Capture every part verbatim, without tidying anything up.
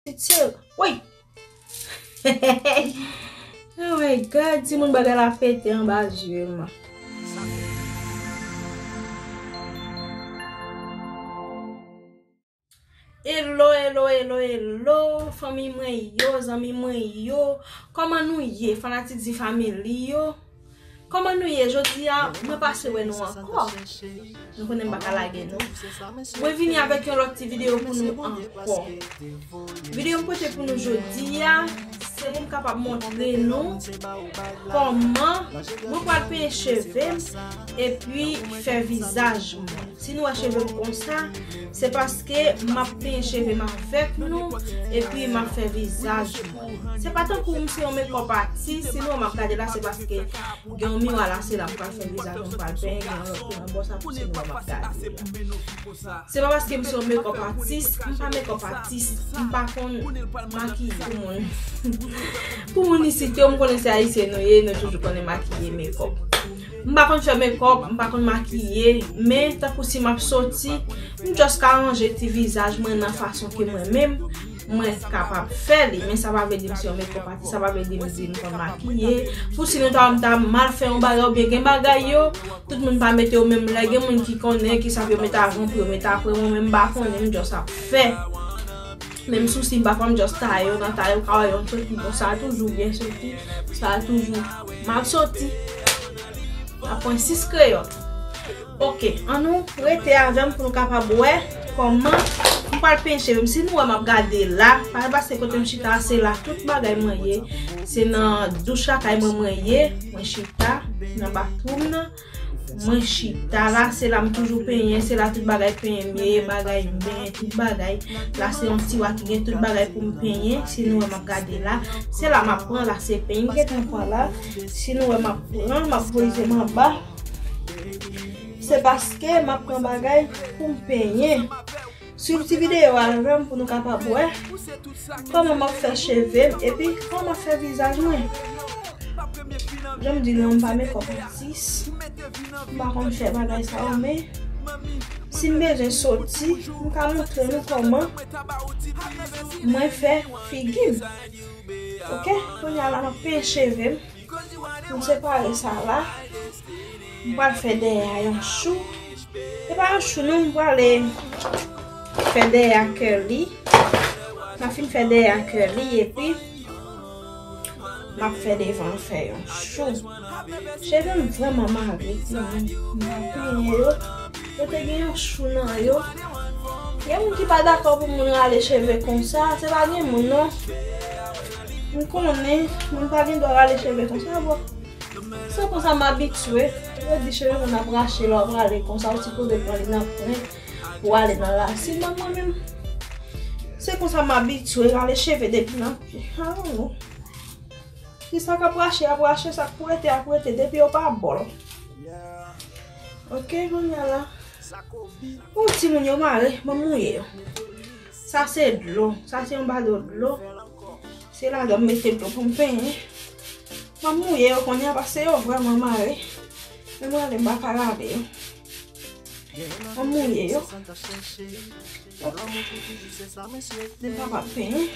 Ti sè, woy! Oh my God, timoun, bagay la pete anba zye m. Hello, hello, hello, hello, fanmi mwen yo, zanmi mwen yo. Kòman nou ye, fanatik Zi Family yo? Kòman nou ye? Jodi a, mwen pase wè nou ankò. Nou konnen m pa ka lage nou. Mwen vini avèk yon lòt ti videyo pou nou ankò. Videyo m pote pou nou jodi a, se pou m kapab montre nou kòman mwen pral penyen cheve m epi fè vizaj mwen. Si nou wè cheve m konsa, se paske m ap penyen cheve m avèk nou, epi m ap fè vizaj mwen. Se pa tankou m se yon makeup artist, si nou wè m ap gade la, se paske gen yon miwa la, se la m pral fè vizaj mwen, m pral penyen, gen yon lòt tou nan bò sa, pou si nou wè m ap gade la. Se pa paske m se yon makeup artist, m pa makeup artist, m pa konn makiye pou moun. Pou moun isit yo, m konnen se ayisyen nou ye, nou toujou konnen makiye, makeup. M pa konn fè makeup, m pa konn makiye, men tankou si m ap soti, m just ka ranje ti vizaj mwen nan fason ke mwen menm mwen kapab fè li. Men sa pa vle di m se yon makeup artist, sa pa vle di m di m konn makiye. Pou si nou ta wè m ta mal fè yon bagay oubyen gen bagay yo, tout moun pa mete yo menm lè. Gen moun ki konnen, ki sav yo mete avan pou yo mete apre. Mwen menm m pa konnen, m just ap fè. Menm sousi m pa fè, m just taye yo nan taye, ou ka wè yo soti bon, sa a toujou byen soti, sa a toujou mal soti. Aprann sis kreyòl. Ok, annou rete avè m pou nou kapab wè kòman m pral penyen cheve m. Si nou wè m ap gade la, pa pase kote m chita, se la tout bagay mwen ye. Se nan douch lakay mwen mwen ye, mwen chita nan bathroom nan. Mwen chita la, se la m toujou penyen, se la tout bagay penyen m ye, bagay m benyen, tout bagay. La se yon tiwa ki gen tout bagay pou m penyen, si nou wè m ap gade la. Se la m ap pran, la se peny m gentan pran la. Si nou wè m ap pran, m ap voye je m anba. Se paske m ap pran bagay pou m penyen. Swiv ti videyo a avè m pou nou kapab wè kòman m ap fè cheve m epi kòman m ap fè vizaj mwen. Jan m di nou, m pa makeup artist, m pa konn fè bagay sa yo, men si m bezwen soti, m ka montre nou kòman mwen fè figi m. Ok, kounye a la, m ap penyen cheve m. M separe sa la. M pral fè dèyè a yon chou. E pa yon chou non, m prale fè dèyè a curly. M ap fin fè dèyè a curly epi m ap fè devan an fè yon chou. Cheve m vrèman mare, timoun. M ap penyen yo. Yo te gen yon chou nan yo. Gen moun ki pa dakò pou moun rale cheve konsa, se pa gen moun non. M konnen, moun pa gen dwa rale cheve konsa, bon. Se konsa m abitye. Yo di cheve moun ap rache, lè w ap rale konsa, ou sipoze pran li nan pwen pou ale nan rasin. Men mwen menm, se konsa m abitye, rale cheve depi nan pye. A non. Ki sa k ap rache, ap rache, sa k pou rete, ap rete, depi yo pa bòl. Ok, kounye a la. Pou timoun yo mare, ban m mouye yo. Sa se dlo, sa se yon bado dlo. Se ladan m mete dlo pou m penyen. Ban m mouye yo kounye a, paske yo vrèman mare. Men mwen ale m pa ka lave yo. Ban m mouye yo. Hop. M kapab penyen.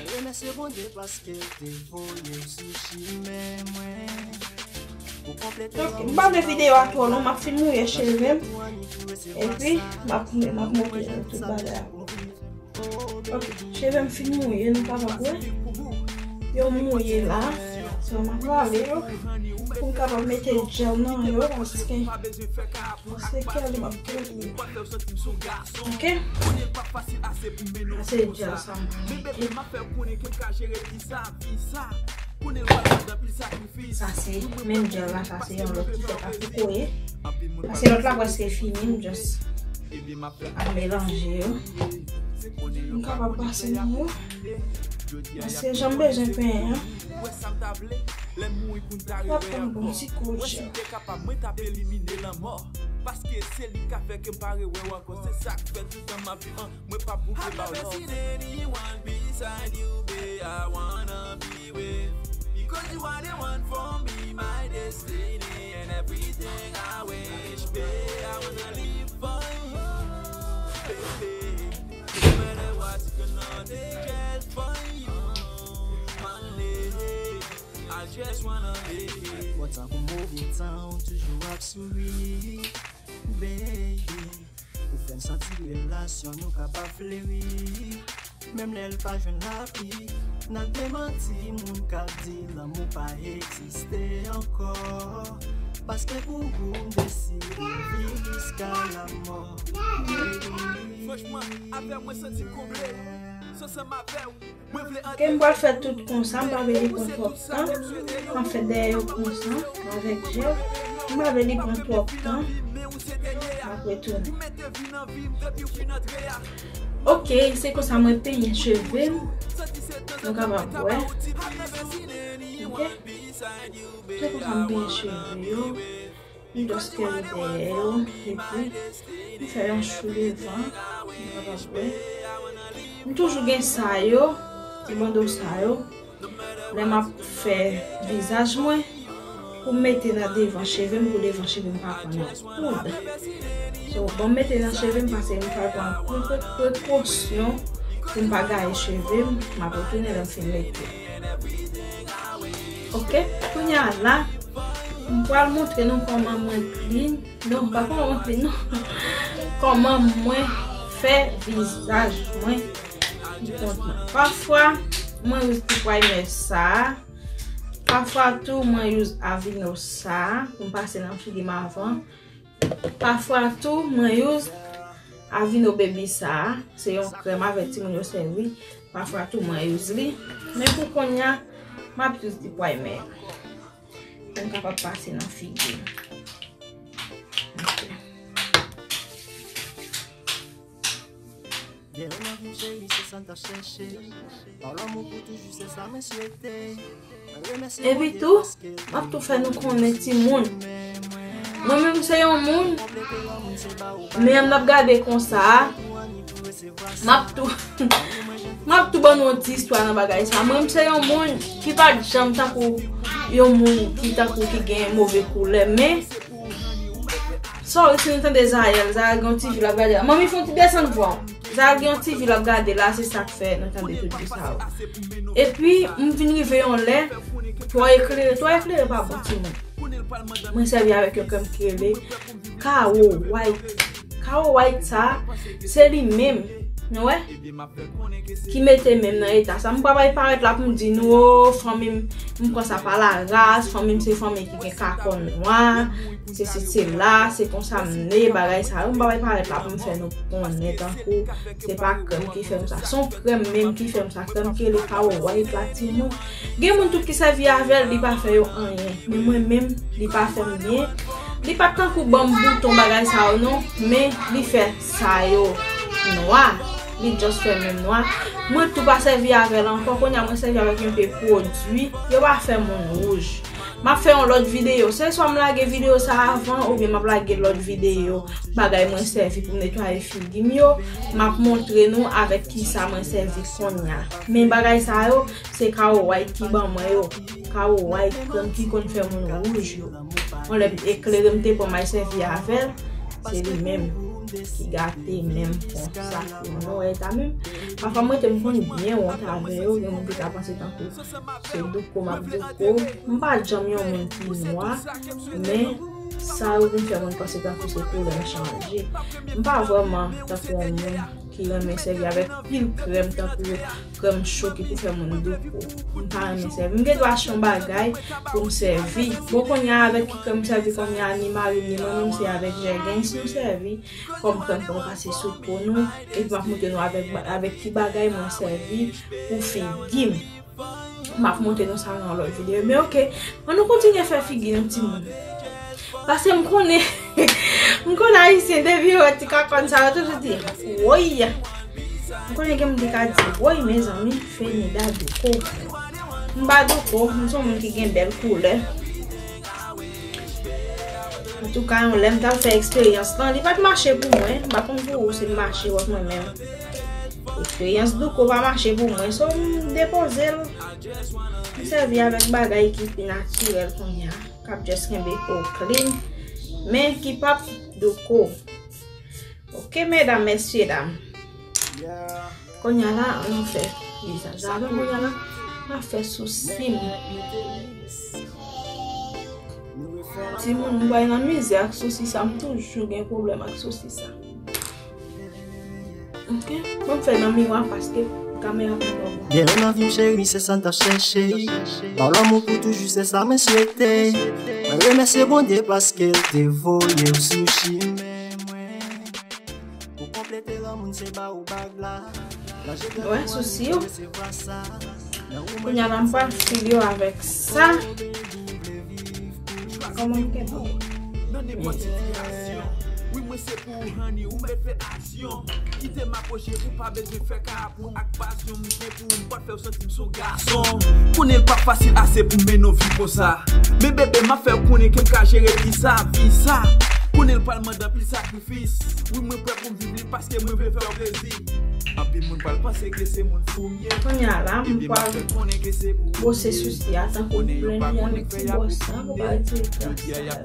Ok, m pa vle videyo a twò long, m ap fin mouye cheve m. Epi, m ap, m ap montre nou tout bagay a. Ok, cheve m fin mouye, nou kapab wè. Yo mouye la. So, m ap lave yo. Pou m kapab mete gel nan yo, paske, paske curly m ap curly. Ok? Sa se gel sa m mete. Sa se menm gel la, sa se yon lòt ki fèt a Fukoye. Paske lòt la prèske fini, m just ap melanje yo. M kapab pase nan yo. Paske jan m bezwen penyen an. M ap pran bon ti kou gel. Paske se li k ap fè ke m pa rewè w ankò. Se sa k fè toutan m ap viv an. Mwen p ap bouke ba w love. Because you are the one for me, my destiny, and everything I wish, babe, I wanna live for you, baby. No matter what, gonna take care for you. Bon, tankou move tan, ou toujou ap souri. Baby, ou fè m santi relasyon nou kapab fleri. Menm lè l pa jwenn lapli, n ap demanti moun k ap di lanmou pa egziste ankò. Paske pou ou, m deside viv jiska lamò. Franchman, avè w mwen santi m konble. Se ansanm avè w. Ke m pral fè tout konsa, m pa vle li pran twòp tan. M ap fè dèyè yo konsa, avèk jèl. M pa vle li pran twòp tan. M ap retounen. Ok, se konsa mwen penyen cheve m. Nou kapab wè. Ok. Se konsa m penyen cheve yo. M just kere dèyè yo, epi m fè yon chou devan, nou kapab wè. M toujou gen sa yo, ti bando sa yo. Lè m ap fè vizaj mwen, pou m mete nan devan cheve m, pou devan cheve m pa pran nan poud. So, bon, m mete nan cheve m, paske m pral pran pre-, pre-, prekosyon pou m pa gaye cheve m, m ap retounen lè m fin mete. Ok, kounye a la, m pral montre nou kòman mwen clean. Non, pa kòman mwen clean, non. Kòman mwen fè vizaj mwen pi kont mwen. Pafwa, mwen use ti primer sa a. Pafwa tou, mwen use Aveeno sa a pou m pase nan figi m avan. Pafwa tou, mwen use Aveeno Baby sa a. Se yon krèm avèk timoun yo sèvi. Pafwa tou, mwen use li. Men pou kounye a, m ap use ti primer. Pou m kapab pase nan figi m. Ok. Gen yon lanvi cheri, se sa n t ap chèche. Pa lanmou pou toujou, se sa mwen swete. Epi tou, m ap tou fè nou konnen timoun. Mwen menm se yon moun, men m ap gade konsa a, m ap tou, m ap tou ban nou yon ti istwa nan bagay sa. Mwen menm se yon moun ki pa t janm tankou yon moun ki tankou ki gen move koulè, men Sorry si nou tande Zayèl, Zayèl gen yon ti vi l ap gade la. Manmi, fè yon ti desann vwa w. Zayèl gen yon ti vi l ap gade la, se sa k fè nou tande tout vi sa yo. Epi, m vin rive yon lè, twò eklere, twò eklere pa bon timoun. Mwen sèvi avèk yon krèm ki rele Kawo White. Kawo White sa, se li menm. Nou wè? Ki mete menm nan eta sa. M pa bay parèt la pou m di nou, o, fanmi m, m pran sa pa laras, fanmi m se fanmi ki gen kakò nwa, se si se la, se konsa m ye, bagay sa yo. M pa bay parèt la pou m fè nou konnen tankou se pa krèm ki fè m sa. Se yon krèm menm ki fè m sa, krèm ki rele Kawo White la, timoun. Gen moun tou ki sèvi avè l, li pa fè yo anyen. Men mwen menm, li pa fè m byen. Li pa t tankou ban m bouton bagay sa yo non, men li fè sa yo nwa. Li just fè menm nwa. Mwen tou pa sèvi avè l ankò. Kounye a mwen sèvi avèk yon pe pwodui. Yo pa fè moun wouj. M ap fè yon lòt videyo. Se swa m lage videyo sa avan oubyen m ap lage lòt videyo. Bagay mwen sèvi pou m netwaye figi m yo. M ap montre nou avèk kisa mwen sèvi kounye a. Men bagay sa yo, se Kawo White ki ban mwen yo. Kawo White, krèm ki konn fè moun wouj yo. Yon lè eklere m te pran m al sèvi avè l, se li menm ki gate menm konsa. Ou wè eta menm. Pafwa mwen te m konn byen wont avè yo, gen moun ki ta panse tankou se douko m ap douko. M pa janm yon moun ki nwa, men sa yo vin fè moun panse tankou se koulè m chanje. M pa vrèman tankou yon moun ki renmen sèvi avèk pil krèm tankou krèm cho ki pou fè moun douko. M pa renmen sèvi. M gen dwa achte yon bagay pou m sèvi. Bon, kounye a avèk ki krèm m sèvi kounye a, ni mari m, ni mwen menm, se avèk Jergens nou sèvi kòm krèm pou nou pase sou po nou. Epi m ap montre nou avèk, avèk ki bagay mwen sèvi pou figi m. M ap montre nou sa nan yon lòt videyo. Men oke, ann nou kontinye fè figi nou timoun. Paske m konnen, m konnen Ayisyen depi yo wè ti kakòn sa yo toujou di, woy. M konnen gen moun ki ka di, woy, mezanmi, Fenida douko. M pa douko, m se yon moun ki gen bèl koulè. Antouka, yon lè m t al fè eksperyans lan, li pa t mache pou mwen. M pa konn pou ou si l mache wè mwen menm. Eksperyans douko pa mache pou mwen, so m depoze l. M sèvi avèk bagay ki pi natirèl kounye a, k ap just kenbe po clean, men ki p ap douko. Oke, medam, mesye dam. Kounye a la, ann nou fè vizaj la. Kounye a la, M ap fè sousi m. Timoun, m pral nan mizè ak sousi sa, m toujou gen pwoblèm ak sousi sa. Ok? Bon, m fè nan miwa paske kamera pa twò bon. Gen yon anvi m cheri, se sa m t ap chèche. Ba w lanmou pou toujou, se sa mwen swete. Mwen remèsye Bondye paske l te voye w sou chimen mwen. Pou konplete lanmou m se ba ou bag la. Wè, sousi yo. Kounye a la, m pral fil yo avèk sa. Kòman m kenbe? Nan nenpòt sitiyasyon. Wi, mwen se pou ou, honey, ou mèt fè aksyon. Kite m apwoche, ou pa bezwen fè kara pou ak pasyon m gen pou ou, m pral fè w santi m se yon gason. Konnen l pa fasil ase pou mennen yon vi konsa. Men bebe, m ap fè w konnen ke m ka jere vi sa, vi sa. Konnen l pral mande anpil sakrifis. Wi, mwen prè pou m viv li paske mwen vle fè w plezi. Anpil moun pral panse ke se moun fou m ye. Kounye a la, m pral bwose sousi a tankou blende avèk ti bwòs la pou pa retire kras sa yo.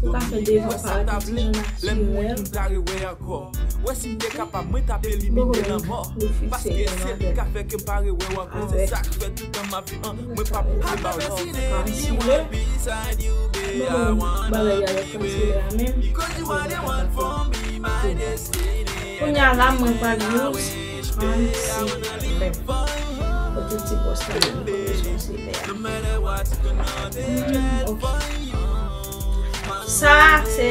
Ou ka fè devan pa rete ti jan natirèl. Wè si m te kapab, mwen t ap elimine lanmò. Paske se li k ap fè ke m pa rewè w ankò. Se sa k fè toutan m ap viv an, mwen pa pou pye ba w lanmò. Bagay avèk konsile a menm. Kounye a la, mwen pral use anti-bèf. Kote ti bwòs la, mwen pral use konsile a. Hmm, ok. Sa, se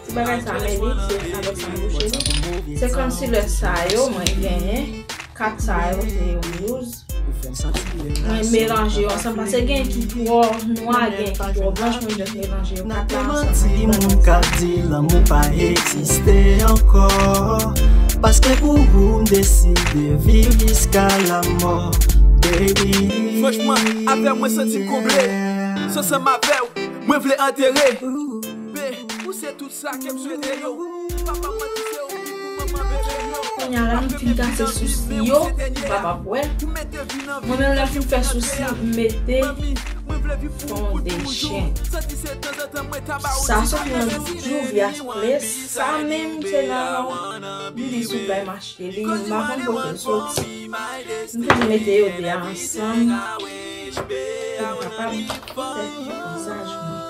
ti bagay sa, men li, se avèk sa m bouche li. Se concealer sa yo, mwen genyen. Kat sa yo, se yo m use. Mwen melanje yo ansanm, paske gen ki twò nwa, gen ki twò blanch, mwen just melanje yo kat la ansanm. Manti, moun k ap di lanmou pa egziste ankò. Paske pou ou, m deside viv jiska lanmò, baby. Franchman, avè w mwen santi m konble. Ansanm avè w, mwen vle antere. Be, ou se tout sa ke m swete yo. Papa manti se ou ki pou manman bebe yo. Kounye a la, m fin kase sousi yo, m pa p ap wè. Mwen menm, lè m fin fè sousi, m mete foundation. Sa soti nan Juvia's Place. Sa menm, se nan, m di sou Prime achte li, m pa konn kote l soti. M toujou mete yo de a ansanm pou m kapab fè ti vizaj mwen.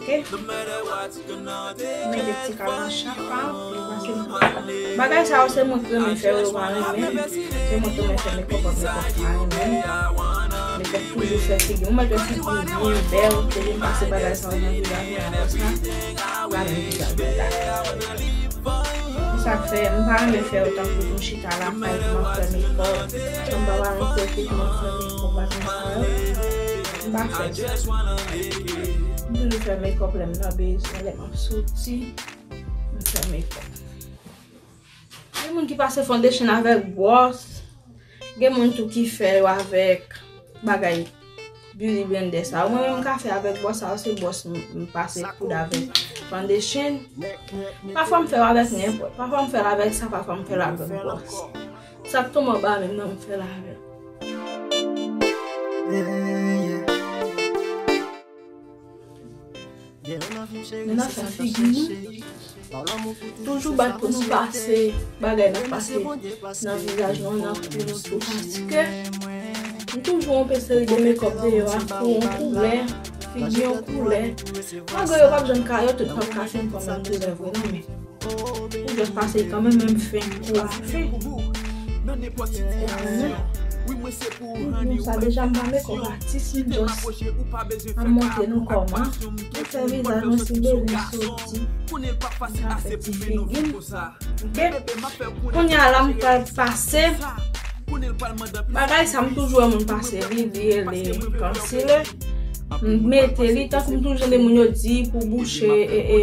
Ok? Mete ti kalancha pa m, pase m. Bagay sa yo se mwen ki renmen fè yo, yo pa renmen. Se mwen ki renmen fè makeup, makeup pa renmen. Makeup toujou fè figi. Ou mèt wè figi w byen bèl, depi m pase bagay sa yo nan vizaj mwen apre sa. Gade vizaj mwen la. Se sa k fè m pa renmen fè yo tankou m chita lakay pou m ap fè makeup. Kòm m pa renmen kote pou m ap fè makeup bagay sa yo. M pa fè sa. M toujou fè makeup lè m nan bezwen, lè m ap soti, m fè makeup. Gen moun ki pase foundation avèk bwòs, gen moun tou ki fè yo avèk bagay beauty blender sa yo. Mwen menm m ka fè avèk bwòs sa yo, se bwòs m, m pase poud avèk foundation. Pafwa m fè yo avèk nenpòt. Pafwa m fè l avèk sa, pafwa m fè l avèk bwòs. Sa k tonbe anba menm nan m fè l avèk. Men nan fè figi nou. Toujou bat pou nou pase bagay n ap pase nan vizaj nou, nan kou nou tou, paske m toujou wè yon seri de makeup deyò a pou yon koulè, figi yon koulè. Malgre yo p ap janm ka, yo tout p ap ka fin pran menm koulè vre non, men ou just pase kanmenm, menm fen kou a fen. Sa deja m pa makeup atis, m just ap montre nou kòman m fè vizaj mwen si bezwen soti. M ka fè ti figi m. Ok? Kounye a la m pral pase bagay sa m toujou wè moun pase li, li rele concealer. M mete li tankou m toujou tande moun yo di pou bouche e, e,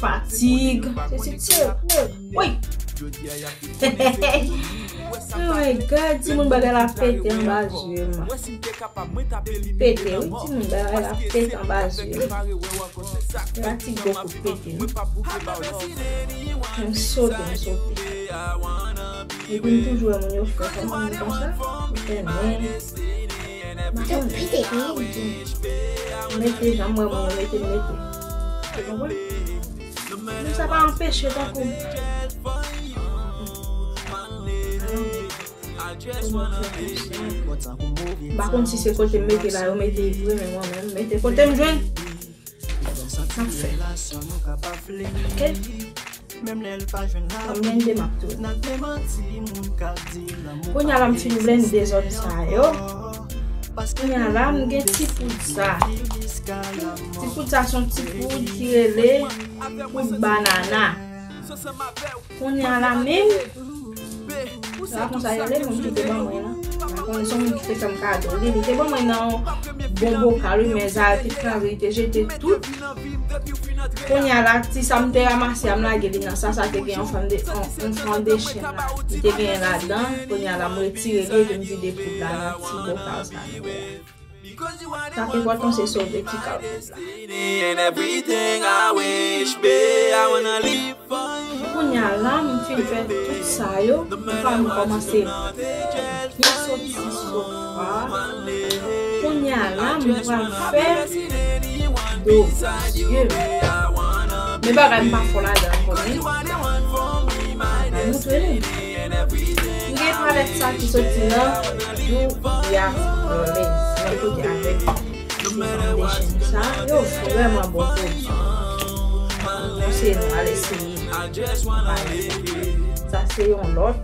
fatig. Se ti tye. Wi. Oh my God, timoun, bagay la pete anba zye m. Pete, wi, timoun, bagay la pete anba zye m. Fatig bokou pete, wi. M sote, m sote. Epi m toujou wè moun yo fè kòman moun konsa. M fè men. M pa konnen. Mete jan m wè moun yo mete, m mete. Ou konprann? Men sa pa anpeche tankou. Kòman fè konsa? M pa konn si se kote m mete la, yo mete vre, men mwen menm, mete kote m jwenn. N ap fè. Ok? Ban m blende m ap tou. Kounye a la m fin blende zòn sa yo. Kounye a la m gen ti poud sa. Ti poud sa se yon ti poud ki rele poud banana. Kounye a la menm, sa konsa yo le moun ki te ban mwen lan. Mwen konnen se yon moun ki te fè m kado li. Li te ban mwen nan yon bon bokal, wi, men zare te kraze, li te jete tout. Kounye a la, ti sa m te ranmase a, m lage li nan sa, sa te gen yon fanm de, yon, yon fanm de chen la. Li te gen ladan, kounye a la, m retire li, epi m vide poud la nan ti bokal sa nou wè a. Sa k enpòtan se sove ti kal poud la. Kounye a la, m fin fè tout sa yo, m pa m kòmanse byen soti sofa. Kounye a la, m pral fè do zye. Men bagay m pa fò ladan ankò, men m pral montre nou. M gen palèt sa ki soti nan Julia Blaze. Mwen pote avèk ti foundation sa. Yo vrèman bon pwodui. Mwen konseye nou al eseye. Sa se yon lòt.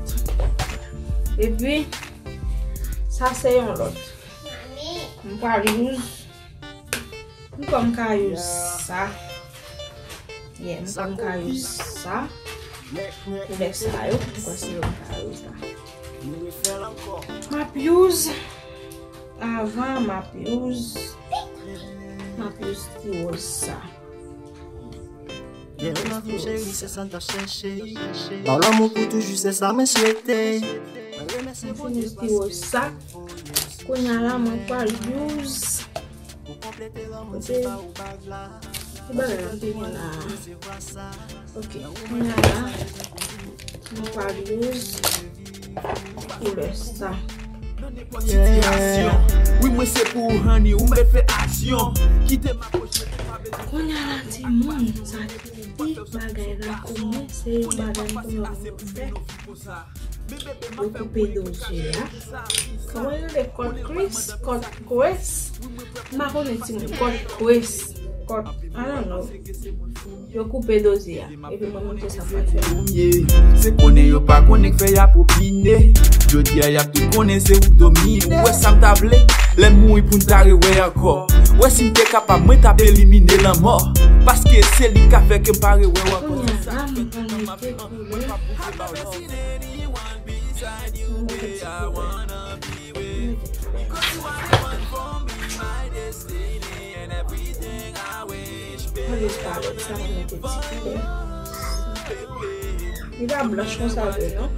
Epi, sa se yon lòt. M pral use M kwè m ka use sa. Yeah, m kwè m ka use sa. Koulè sa yo, m kwè se yo m ka use la. M ap use, avan m ap use, m ap use ti wòz sa. Ba w lanmou pou toujou, se sa mwen swete. M fin use ti wòz sa. Kounye a la, mwen pral use Kote? Ki bagay la m te gen la? Ok, kounye a la, nou pral use koulè sa. Sitiyasyon. Wi, mwen se pou ou, honey, ou mèt fè aksyon. Kite m apwoche, ou pa bezwen. Kounye a la, timoun, sa ki bagay la konnen, se yon bagay m konnen pou nou fè. Yo koupe do zye a. Kòman yo rele? Cut crease? Cut crease? M pa konnen timoun. Cut crease. Cut, I don't know. Yo koupe do zye a. Epi mwen montre sa m pral fè. Se konnen yo pa konnen k fè y ap opine. Jodi a y ap tout konnen se ou k domine. Ou wè sa m ta vle? Lè m mouri pou n ta rewè ankò. Wè si m te kapab, mwen t ap elimine lanmò. Paske se li k ka fè ke m pa rewè w ankò. Kounye a la, m pral mete koulè. Mwen mete koulè. Mwen mete palèt sa, mwen mete ti koulè. Li pa blanch konsa vre, non.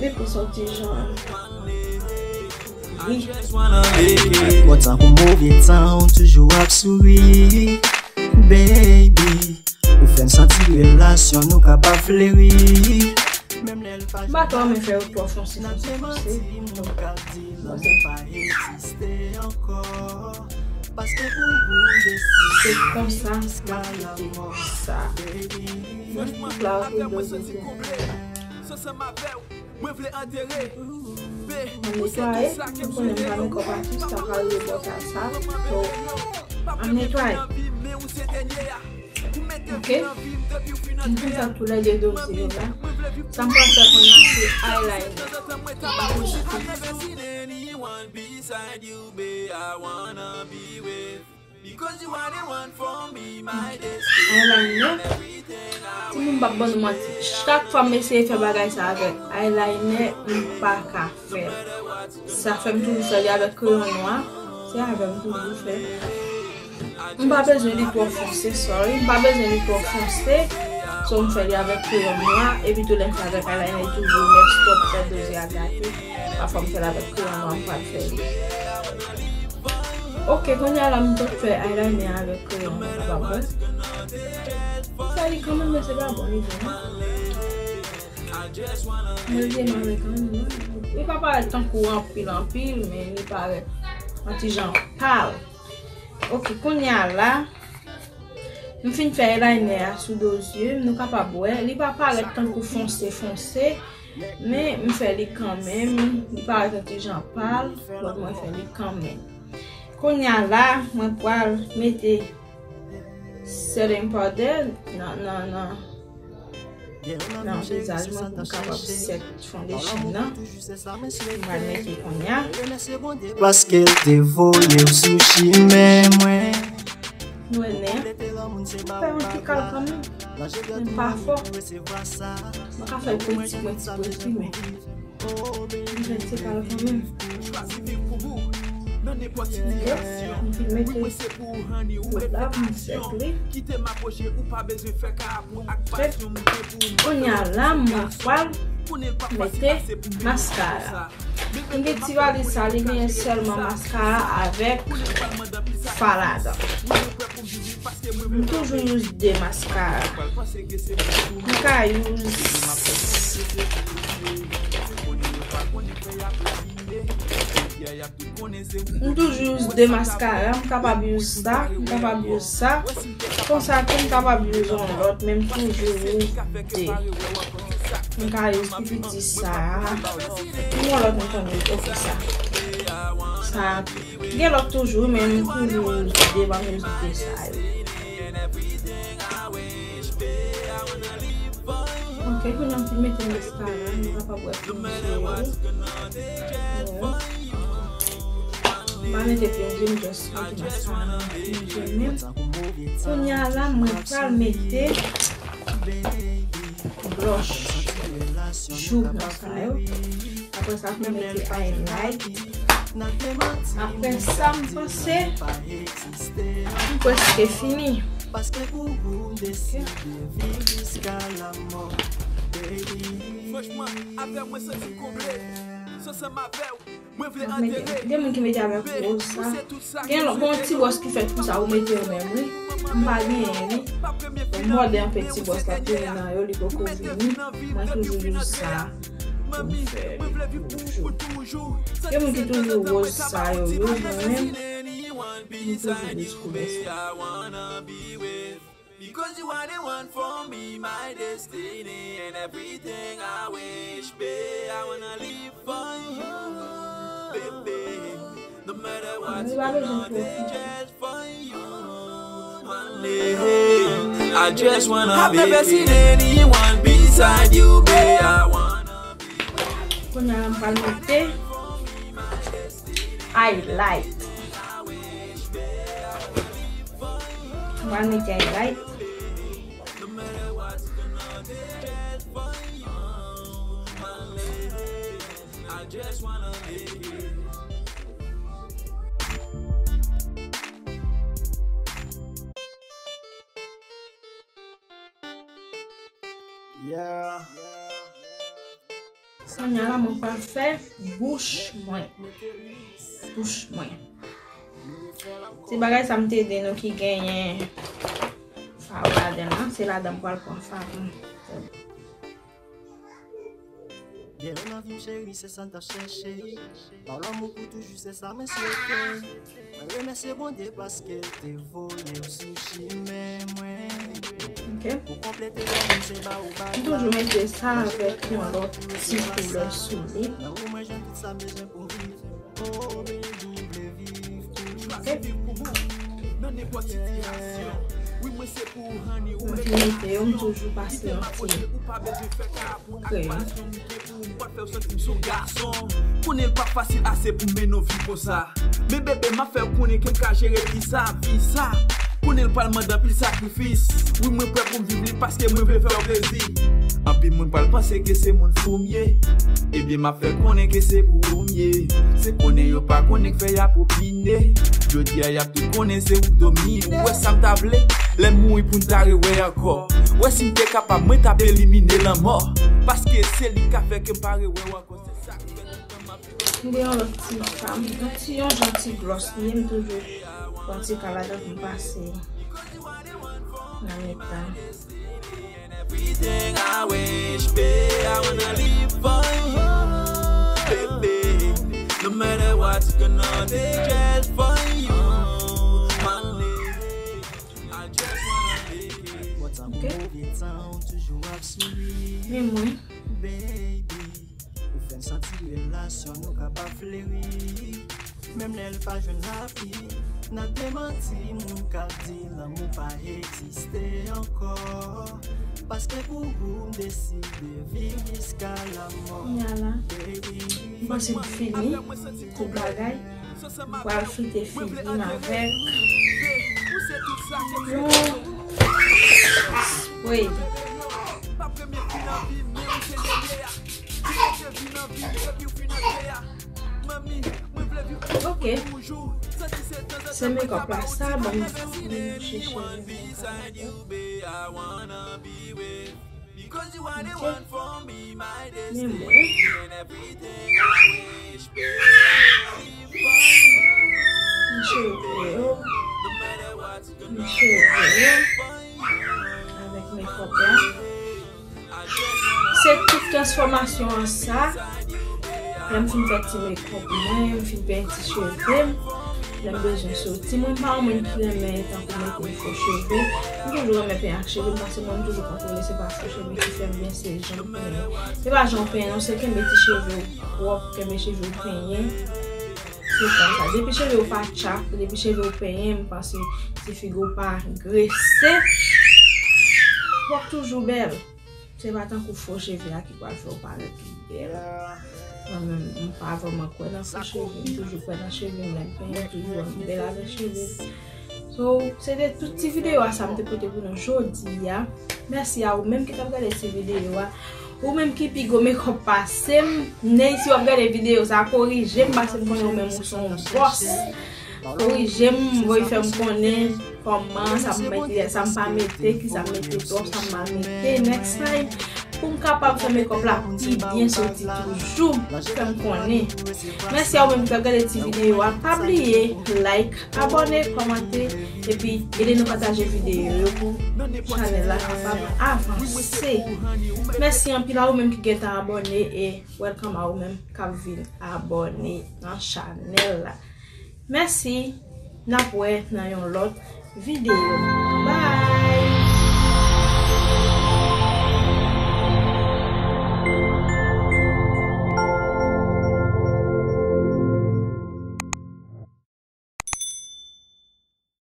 Li plis yon ti jan gri. Bon, tankou move tan, ou toujou ap souri. Baby, ou fè m santi relasyon nou kapab fleri. M pa twò renmen fè yo twò fonse, fonse, fonse. Bon, se konsa m ap kite sa. Mwen tout la, ok, do zye. Mwen vle antere. Mwen netwaye, m konnen m pa makeup artist, sa ka rive bò ta sa. So, m netwaye. Ok? M fin fè tou lè de do zye yo la. Sa m pral fè kounye a se eyeliner. Eyeliner. Timoun, m p ap ban nou manti. Chak fwa m eseye fè bagay sa avèk eyeliner, m pa ka fè l. Sa fè m toujou fè li avèk kreyon nwa. Se avè m toujou fè. M pa bezwen li twò fonse, sorry. M pa bezwen li twò fonse. So, m fè li avèk kreyon nwa. Epi tou lè m fè avèk eyeliner, li toujou mess up, fè do zye a gate. Pafwa m fè l avèk kreyon nwa, m pral fè li. Ok, kounye a la m t ap fè eyeliner avèk kreyon mwen, pa vre? M fè li kanmenm, men se pa bon, li bon, non. Mwen vye mare kanmenm, non. Li pa parèt tankou anpil, anpil, men li parèt yon ti jan pal. Ok, kounye a la, m fin fè eyeliner a sou do zye m, nou kapab wè, li pa parèt tankou fonse, fonse, Men m fè li kanmenm, li parèt yon ti jan pal, but mwen fè li kanmenm. Kounye a la, mwen pral mete setting powder nan, nan, nan, nan vizaj mwen pou m kapab set foundation nan. M pral mete kounye a. Paske l te voye w sou chimen mwen. Nou wè nen an. Fè yon ti kal kanmenm. Men pa fò. Mwen ka fè l pwenti, pwenti, pwenti, men mwen fè l ti kal kanmenm. Ok, mwen fin mete kout la pou m sèk li. Ok. Kounye a la, mwen pral mete maskara. M gen ti valiz sa, li genyen sèlman maskara avèk fard ladan. M toujou use de maskara. M ka use, m toujou use de maskara, m kapab use sa, m kapab use sa. Konsa tou, m kapab use yon lòt, men m toujou use de. M ka use pi piti sa. Yon lòt m konn use, ok, sa. Sa tou. Gen lòt toujou, men m toujou use de, m use de sa yo. Ok, kounye a m fin mete maskara, nou kapab wè plizyè. M pa mete plizyè, m just mete maskara nan plizyè menm. Kounye a la, mwen pral mete blush, jouk nan sa yo. Apre sa, mwen mete highlight. Apre sa, m panse m prèske fini. Franchman, avè w mwen santi m konble. Sansanm avè w, mwen vle antere. Gen moun ki mete avèk woz sa. Gen lò, gen yon ti bwòs ki fèt pou sa, ou mete yo menm, wi. M pa genyen li. Mòde anpe ti bwòs la tounen nan yo, li poko vini. Mwen toujou use sa pou m fè li toujou. Gen moun ki toujou woz sa yo, yo, mwen menm, m toujou use koulè sa. Because you are the one for me, my destiny, and everything I wish, babe, I wanna live for you, baby. No matter what, you know, they just for you, my lady. I just wanna, I've never seen anyone beside you, babe. I wanna be with you. Kounye a m pral mete highlight. Mwen mete highlight. Yeah. Kounye a la, mwen pral fè bouch mwen. Bouch mwen. Se bagay sa m te di nou ki genyen fard ladan l lan, se ladan m pral pran fard mwen. Gen yon anvi m cheri, se sa n t ap chèche. Ba w lanmou pou toujou, se sa mwen swete. Mwen remèsye Bondye paske l te voye w sou chimen mwen. Ok. Pou konplete lanmou, se ba ou bagay. M toujou mete sa avèk yon lòt ti koulè sou li. Nan ou mwen jwenn tout sa m bezwen pou m viv. Oh, baby, m vle viv pou ou. Ok. Nan nenpòt sitiyasyon. Wi, mwen se pou ou, honey. Ou mete yo, m toujou pase yon ti kreyòl. Pou m pa fè w santi m se yon gason. Konnen l pa fasil ase pou mennen yon vi konsa. Men bebe, m ap fè w konnen ke m ka jere vi sa, vi sa. Konnen l pral mande anpil sakrifis. Wi, mwen prè pou m viv li paske mwen vle fè w plezi. Anpil moun pral panse ke se moun fou m ye. Ebyen, m ap fè konnen ke se pou ou m ye. Se konnen yo pa konnen k fè y ap opine. Jodi a, y ap tout konnen se ou k domine. Ou wè sa m ta vle? Lè m mouri pou n ta rewè ankò. Wè si m te kapab, mwen t ap elimine lanmò. Paske se li k ka fè ke m pa rewè w ankò. Se sa k fè toutan m ap. M gen yon lòt ti kal, yon ti, yon jan ti gloss li ye, m toujou pran ti kal ladan pou m pase nan mitan. Everything I wish, babe, I wanna live for you, baby. No matter what, gonna be just for you, honey. I just wanna be. Ok. Men mwen. Fè m santi relasyon nou ka pa fleri. Menm lè l pa jwenn lapli, n ap demanti moun k ap di lanmou pa egziste ankò. Paske pou ou, m deside viv jiska lanmò. Kounye a la, m panse m fini tout bagay. M pral frite figi m avèk yon spray. Ok. Se makeup la sa, ban m bouche cheve m. Ok. Men mwen, m cheve yo, m cheve yo avèk makeup la. Se tout transfòmasyon an sa. Lè m fin fè ti makeup mwen, m fin penyen ti cheve m, lè m bezwen soti. Mwen pa yon moun ki renmen tankou mete fo cheve. M toujou renmen penyen ak cheve m, paske mwen m toujou kontwole se pa fo cheve ki fè m byen, se jan m penyen. Se pa jan w penyen non, se kenbe ti cheve w pwòp, kenbe cheve w penyen. Se konsa. Depi cheve w pa tchak, depi cheve w penyen, m panse ti figi w pa grese, w ap toujou bèl. Se pa tankou fo cheve a ki pral fè w parèt bèl. Mwen menm, m pa vrèman kwè nan fo cheve. M toujou kwè nan cheve m, lè m penyen, m toujou wè m bèl avèk cheve m. So, se te tout ti videyo a sa m te pote pou nou jodi a. Mèsi a ou menm ki t ap gade ti videyo a. Ou menm ki pi gwo makeup pase m, Ney, si w ap gade videyo sa, korije m, paske m konnen ou menm ou se yon bòs. Korije m, voye fè m konnen kòman, sa m mete, sa m pa mete, ki sa m mete twòp, sa m pa mete. Next time, pou m kapab fè makeup la pi byen soti toujou, fè m konnen. Mèsi a ou menm ki t ap gade ti videyo a. Pa bliye like, abòne, kòmante, epi ede nou pataje videyo yo pou chanèl la kapab avanse. Mèsi anpil a ou menm ki gentan abòne e welcome a ou menm k ap vin abòne nan chanèl la. Mèsi, n ap wè nan yon lòt videyo. Bye!